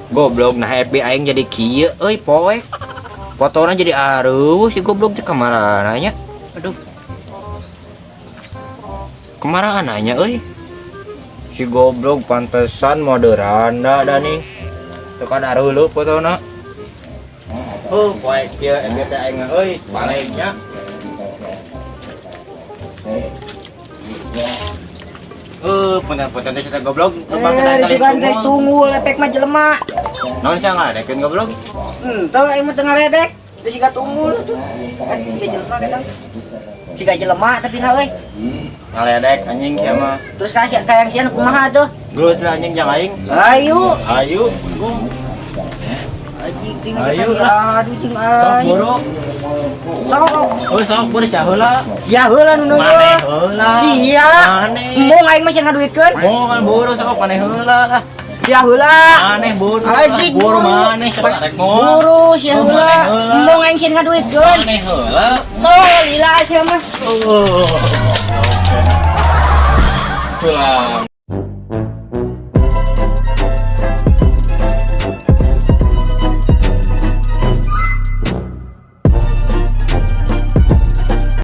Goblok, nah FB aing jadi kieu euy, poek. Fotona jadi areuh si goblok teh, kamarana nya? Aduh. Kemana nya euy? Si goblok, pantesan moderanda da nih. Tuh kan areuh lu fotona. Oh, poek kieu FB teh aing euy, baliknya. Punten-punten teh kita goblok. Eh, sugan teh tunggu lepek mah jelema. Naon sia ngaledekeun, goblok? Henteu, aing mah teu ngaledek. Geus siga tunggul tuh. Kan siga jelema kadang. Siga jelema tapi na euy. Ngaledek anjing sia mah. Terus ka kayang sia nu kumaha tuh? Gelut lah anjing jang aing. Ayo. Ayo. Anjing ting. Ayo. Aduh, jeung Sok aing. buru. Sok. Oh, sok buru sia heula. Sia heula nu Maneh neuneuh. heula. Sia. Maneh. Embung aing mah sia ngaduitkeun. Mau kan buru, sok maneh heula lah. Sia heula. Maneh buru. Anjing buru buru. Maneh sok arek moal. Buru sia Oh, heula. Maneh heula. Embung aing sia ngaduitkeun. Maneh heula. Oh, lila sia mah. Oh.